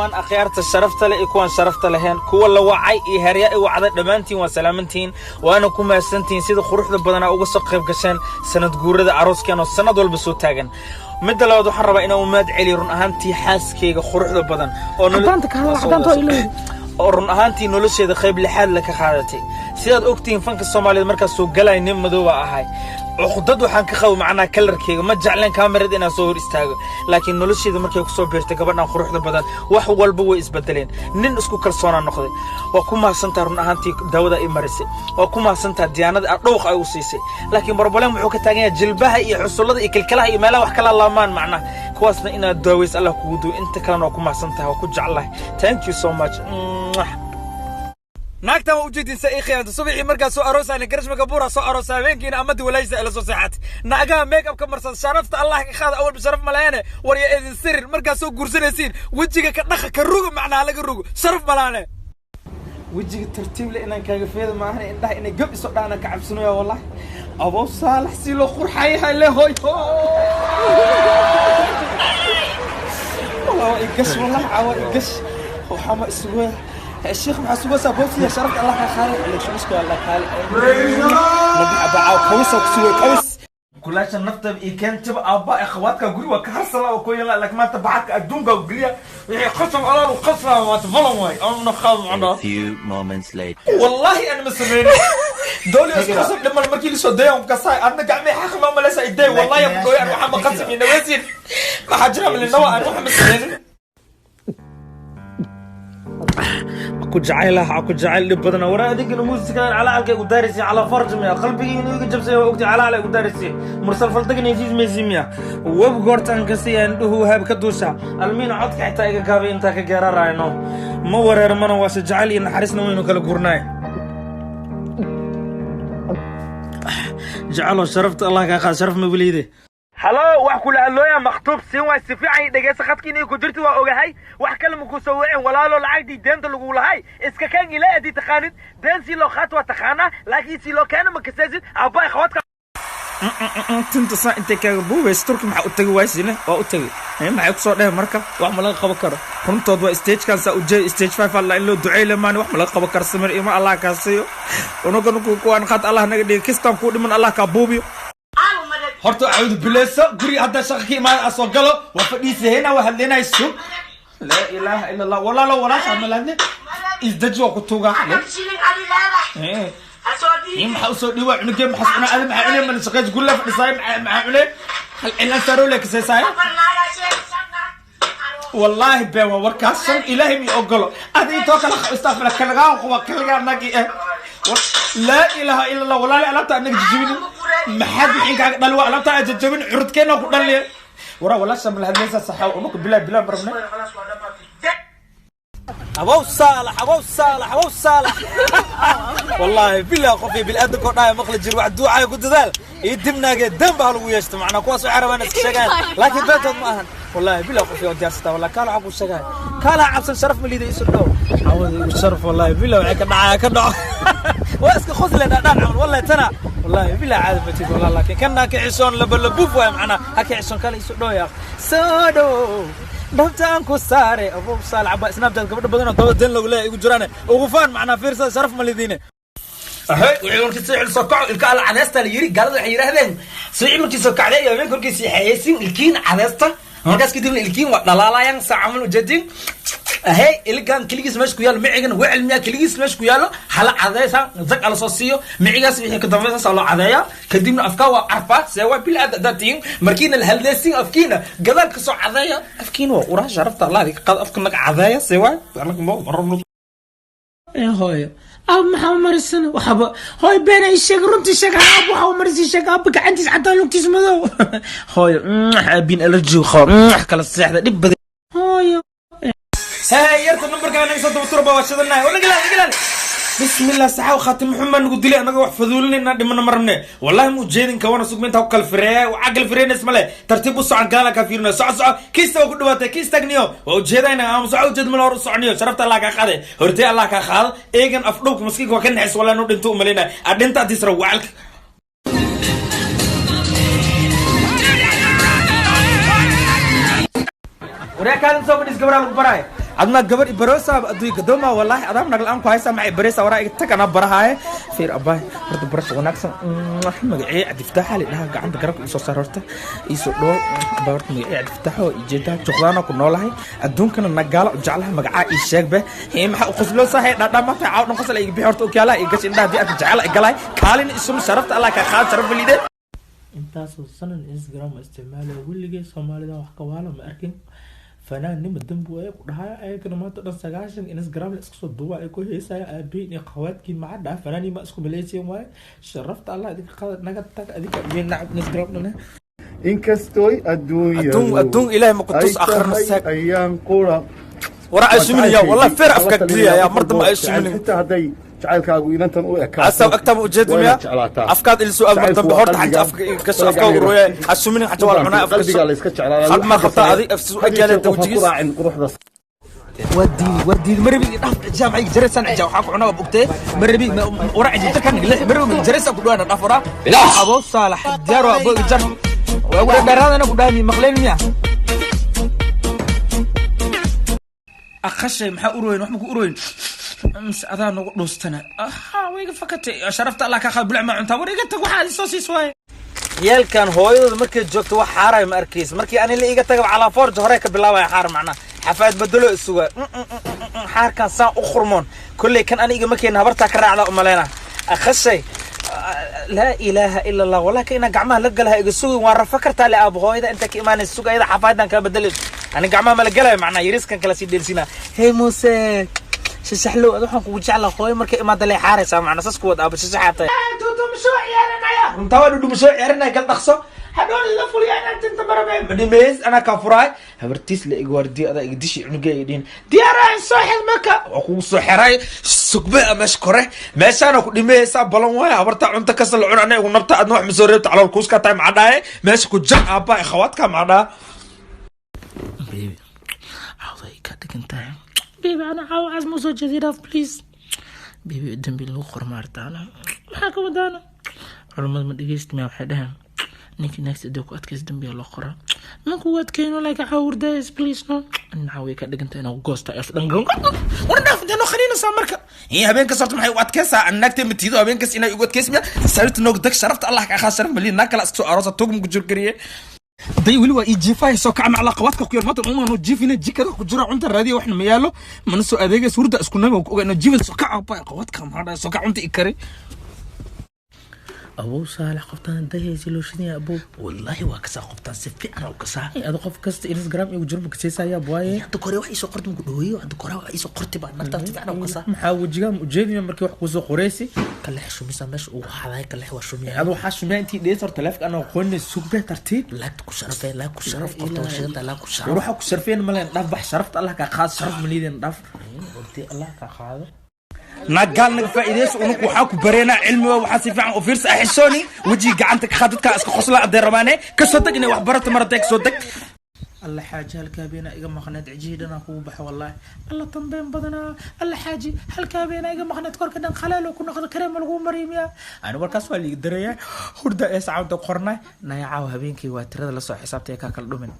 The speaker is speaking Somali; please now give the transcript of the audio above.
Dhammaan akhyaarta sharafta leh iyo kuwaan sharafta lahayn, kuwa la wacay iyo herya i wacday, dhammaantiin waa salaamantihiin, waana ku mahadsantihiin sida quruxda badanaa uga soo qayb gasheen sanad guurada arooskeen oo sanad walba soo taagan. Midda labaad, waxaan rabaa inaan u mahad celiyo run ahaantii xaaskeyga quruxda badan oo Cadaanta ka hadal, cadaanta waa ilowday. oo run ahaantii nolosheeda qayb lixaad le ka qaadatay. Sidaad ogtihiin, fanka Soomaaliyeed markaas soo galay nin madooba ahay, cuqdad waxaan ka qabo macnaha kalarkeyga, ma jecleen kaamirad inaan soo hor istaago, laakiin nolosheeda markay kusoo biirtay gabadhan quruxda badan, wax walba way isbedeleen, nin isku kalsoonaa noqday. Waa ku mahadsantaha run ahaantii daawada i marisay, waa ku mahadsantaha diyaanada aad dhowq ay u siisay, laakiin problem wuxuu ka taagan yahay jilbaha iyo xusullada iyo kilkalaha iyo meelaha wax kala laamaan, macnaha kuwaasna inaad daaweys Allah kugu duwo. Inta kalena waa ku mahadsantaha, waa ku jeclahay. Thank you so much. Mwah. Naagtan waa ujeedin sa ii khiyaanta. Subaxii markaa soo aroosayna Karishma Kapoor soo aroosa, habeenkiina amadi walaaysa ila soo seexatay. Naagaha make up ka marsan, sharafta Allah ka qaada, awalba sharaf malaane. Warya idin sirin, markaa soo guursanaysiin wejiga ka dhaqa, ka rugo, macnaha laga rugo, sharaf malaane. Wejiga tartiib le inaan kaaga feeda maahan, indhaha inay gab iso dhaana ka cabsanayo. Wallahi abow Saalax si loo qurxayahay le, hoy والله waa igas, والله caawa igas. Waxaa ma isugu الشيخ maxaa sugaysaa boosiya? Sharafta Allah ka qaaday, shubisku Allah kaali nabi abaa kawis ku sugay kawis kulaasha nafta iyo keentaba aabba akhawaadka guri waa ka harsala oo kooyala, laakiin maanta baxadka adduunka geliya wixii qasab alaal qasab maanta falan waay amna qaad macnaa. A few moments later. والله انا ما سميني دولي قصب لما markii la soo dayo kasaay adna gacmay xaq ma malaysa iday. والله يا gooy aan waxa ma qasab ina wasiin waxa jira min nawa aan waxa ma sameynin ku jacaylaha ku jacayl dhib badan. Waraa adinkana muusikadan calacalkay u daaraysiin calaa farj miya? Qalbigii inuu iga jabsay waa ogtay, calacalay u daaraysiin mursal faldagna heshiis miya? Web goortaan ka siya indhuhu haab ka duusha almiina codka xitaa iga gaabay intaa ka geerarayno ma wareer mana waase jacayl iyo naxariisna waynu kala gurnaay. Jecelo sharafta Allah kaa qaad, sharaf mawliide. Halo, wax kula hadlooya makhtuub siin waay, si fiican ii dhegeysa. Khadkii inay ku jirti waa ogahay, wax kale ma ku soo wicin walaalo. Lacagtii deenta lagu lahay iska kan ilaa adii taqaanid, deen si loo qaato waa taqaanaa, laakiin si loo keeno ma kasaysid. Aabba akhawaadka tinta saa intay kaaga buubaysa Turki maxaa u tagi waysine? Waa u tagi, maxay kusoo dhehen? Marka wax ma laga qaban karo runtood waa stagekan saa ujeed stage 5 alla in loo duceyle maani, wax ma laga qaban karo. Samir ima Allah kaa siiyo, unugan kuwaan qaad Allah naga dhigi, kistaan kuu dhiman Allah kaa buubiyo. Horta acuudu bileyso, guriga hadda shaqa ka imaada soo galo, waa fadhiisahayna, waa hadlaynay. Sug, laa ilaaha ila Allah. Walaalo, walaasha malaadne, isdaji, waa ku tuugaa. Maxaa usoo dhiiba cunugee? Maxaa cunaa adi? Maxaa cunee? Mana shaqeys, guriga fadhisaay, maxaa cunee? Hal cilaan saaroo le kaseesaay. Wallaahi been waa warkaas, shan ilaahay mi ogolo. Adi intoo kale istaafila kalagaa quba kalagaa nagi eh. Laa ilaaha ila Allah. Walaali, alaabta anaga jajabinin, maxaad wixii kaaga dhali? Waa alaabta aan jajabin, curudkeena ku dhaliye. Waraa walaasha mala hadlaysaa? Saxaa unuka bilaa bilaa marabne. Abow Saalax, abow Saalax, abow Saalax, wallaahi bilaa qofkii bilaadanka oo dhaaya maqli jir wax duucaayo ku dadaal iyo dibnaagee demba ha lagu yeeshto. Macnaa kuwaas waxay rabaan iska sheegaan, laakiin beentood ma ahan. Wallaahi bilaa qofkii oo diyaarsataa. Wallahi kaala waxaa ku sheegaya, kaala cabsan, sharaf ma liida, isu dhow cawada igu sharaf. Wallaahi bilaa waxay ka dhacaya ka dhaco, waa iska qosle dhaadhaan camal. Wallahi tana, wallaahi bilaa caadi ma tid wallahi, laakiin kana ka xishoon laba labuuf waay, macnaa ha ka xishoon. Kala isu dhow yaa soo dhow dhabtaan ku saare. Abow Saalax abba, Snapchat gabadha badan oo dabada den lagu leeyahay igu jiraan ugu faan, macnaa fiirsada, sharaf ma lidiine. Ahay, wixii markii soo xil soo kaco ilka alla cadeesta la yiri. Gaalada waxay yiraahdeen soo markii soo kacday iyo habeenka markii sii xayeysin ilkiin cadeesta, markaas kadibna ilkiin waa dhalaalayaan saa camal ujeedin. Ahey, ilkan keligiis meesha ku yaalo micigan wecel miyaa? Keligiis meesha ku yaalo hala cadeesa zag ala soo siiyo micigaas, wixii ka dambaysa saa loo cadeeyaa, kadibna afkaa waa carfaa. See waa bil aad hadaad tihiin markiina la hadleysin afkiina gadaal ka soo cadeeya, afkiina waa uraa. Sharafta Allah adiga qaad, afka naga cadeeya. See waa anaga ma marabno. Hooyo, aab maxaa u marisan? Waxaba hooy been ay sheeg, runtii sheeg. Aab waxa u marisi sheeg. Aab gacantiis cadaan, lugtiis madow. Hooyo, aabiin allergy qabo, kala seexda dhib badan. Hooyo. Hee, yarta numberkaa naga soo daba turba, waa shidanahay. War naga ilaali. Bismillah, saxaw khaatim muxuu nagu dilay? Annaga wax faduulinayna dhimana marabne. Wallahi mu jeedin kawana sugma intaa ku kala fireeya, waxaa kala fireynaysa male. Tartiib u socon, gadaala kaa fiirinayo. Soco, soco, kiista waa ku dhawaatay, kiis tagniyo waa ujeedayna ama soco ujeed male, hor u soconiyo. Sharafta Allah kaa qaade, hortee Allah kaa qaado. Eegan afdhowka maskiinka waa ka naxis, wallahi nu dhinto umalaynaya adhinta adisra wacalka. Waryaa, kaalin soo fadhiis, gabraa lagu baraayo. Adna gabar ibaroosa adduunka gadooma, wallaahi adaam nag la'aan ku haysaa, maxay bareysaa? Waraa iga tag, anaa barahaaye. Fiir abaay, horta barasha wanaagsan. Magacee Cabdifataaxa la dhahaa. Gacanta garabka isoo saar, horta iisoo dhow abaay. Horta magacee Cabdifataax oo ijeedaa, juqdaana ku noolahay, adduunkana nagaala u jeclahay. Magacaa ii sheegbe. Hee, maxaa u qosloosahay? Dhadhamaatay caaw dhan qosol iga bixi. Horta okyaalaha ii gash, indhaha haddii arka jecel galaay. Kaalina isum, sharafta Allah ka qaad, sharaf liide. Intaasoo sanan Instagram isticmaalaya, weligay Soomaalida wax ka waala ma arkin. Fanaannima dambi waaye ku dhahaya, ayagana maanta dhan 90 Instagram la iska soo duuba ay ku heesaya. Aabiin iyo qawaadkiin maca dhaha, fanaaniin ma isku maleyseen waaye. Sharafta Allah idinka qada, naga tag adinka idin nacab Instagram dhane. Inkastooy adduunyadu adduun Ilaahay ma ku tus ay akhrina tahay saag. Ayaan qura. Waraa ay suminaya, wallahi feer afka geliya yaa mar dambe ay suminin. Xitaa hadday jacaylkaagu inantan u ekaato, asaw agtaaba ujeedi waa miya inaad jeclaataa. Afkaad ilsoo aad mar dambe horta xaja afka gasho, afka urooya ha suminin, xaja waa la cunaa afka. Qalbigaa la iska jeclaadaa. Had ma qabtaa adig af su ajaale tawjiis. Raacin quruxda. Waa diidi, waa diidi, marabi dhaf jaamacay jaraysan cija waxaa ku cunaa bugtee marabi wara cija jarkan lix marabi jaraysan ku dhawana dhaf wara abo Saalax diyaar waa abo jar waa wada dheeraadana ku dhaami maqleen miya. Aqashay maxaa uroyn? Wax ma ku uroyn mise adaa nagu dhuustana? Aha, wayga fakatay. Sharafta Allah ka qaad, bulac ma cuntaa? War iga tag, waxaa soo siis waaye. Ciyaalkan hooyadooda markay joogto wax xaaraya ma arkaysa. Markii ani la iga taga calaa foorja hore ka bilaabaya xaar, macnaha xafaayad bedelo isuga xaarkan saan u khurmoon. Kolley kan aniga ma keenin, habartaa ka raacda umaleyna. Akhashay, laa ilaaha ila Allah, wallahi ka inaan gacmaha la galaha iga sugin waan rafa kartaa le. Aabo hooyada inta ka imaanaysa suga, ayada xafaayadan kaa bedelayso, ani gacmaha mala galayo, macnaha yariskan kala sii dheelsina. Hey Muuse shasaxlow, ad waxaan kugu jeclaa hooyo markay imaada lay xaaraysaa, macnaa sas kuwad aabo shasaxaatay. Dhudhumasho ciyaarinaya, runtaa waa dhudhumasho ciyaarinaya. Gal dhaqso, hadhow ila fuliya inaan tinta barabe madhimeys anaa kaa furaay. Habartiis la iga waardiyo, adaa iga dishi cunuga ay dhihin diyaarahan soo xid marka waa kugu soo xeray sugbe meesha kore meeshaana ku dhimeysaa balan waaya. Habarta cunto kasta la cun, ana igu nabta, adna wax masoo reebta, calool kuuska tahay maxaa dhahay? Meesha ku jar aabba khawaadka maxaa dhaha? Baby, cawday ka dhigan tahay. Baby, ana caawa caas ma soo jeedi, dhaaf please. Baby, dambi lagu qor maartaana maxaa ka wadaana? Culamada ma dhegeyst miya? Waxay dhaheen ninkii naagta hadii ku adkaysa dambiga loo qoraa. Ma kugu adkayno, like cawurdays, please. No, maxaa way ka dhiganta inaa goosta af dhan. War dhaaf, intee noo khaniinaysaa marka? Ee habeenkas horta maxay u adkaysaa? Naagtay matiido habeenkas inay ugu adkaysa miya? Sariirta noog dag, sharafta Allah ka akhaa, sharaf maliin naag kala iska soo aroosa tugum ku jir kariye. Day weli waa ii jiifahay, soo kaca macla qawaadka ku yar maanta umaanu jiifina, jikada ku jira cunta raadiya, waxna ma yaalo, mana soo adeegaysa. Hurda isku nabi ku ogaa jiifin. Soo kaca ba qawaadka maxaa dhahay? Soo kaca, cunta i kari. Abow Saalax, qoftaan dayhaysi loo shidaya abow. Wallaahi waa kasaa qoftaan, si fiican u kasaa. Ado qof kasta Instagram igu jiro makaseysayaa waaye. Hadda kore wax iisoo qorti maku dhaweeyo, hadda kore wax iisoo qorti baa naftaan si fiican u kasaa. Maxaa wejigaa ma ujeedina markii wax kusoo qoreysi? Kalex shumisa meesha ugu xaday, kalex waa shumiya. Adu waxaa shumiyaa intii dhees hor taleefka anoo qoonay sugbe tartiib. Laagta ku sharafee, laag ku sharaf, qofta waa shidanta, laag ku war sharaf. Waxaa ku sharfeen maleen, dhaaf bax, sharafta Allah kaa qaado, sharaf maliideen, dhaaf hortii Allah kaa qaado. Nagaal naga faa'iideyso, unug waxaa ku bareenaa cilmiga, waxaa si fiican u fiirsa, xishooni wejiga gacanta ka qaad. Dadka iska qosla hadday rabaane, ka soo deg inay wax barato mar hadday ka soo deg. Alla xaaji, halka habeenaa iga maqneed, cijihii dhanaa kugu baxa wallaahi. Alla tambeen badanaa. Alla xaaji, halka habeenaa iga maqneed, korka dhan khalaalo ku noqda, kareema lagu mariyo miyaa? Ani warkaas waa liiga darayaa, hurda ee saacada qornay naya. Caawa habeenkii waa tirada lasoo xisaabtay kaa kala dhumin.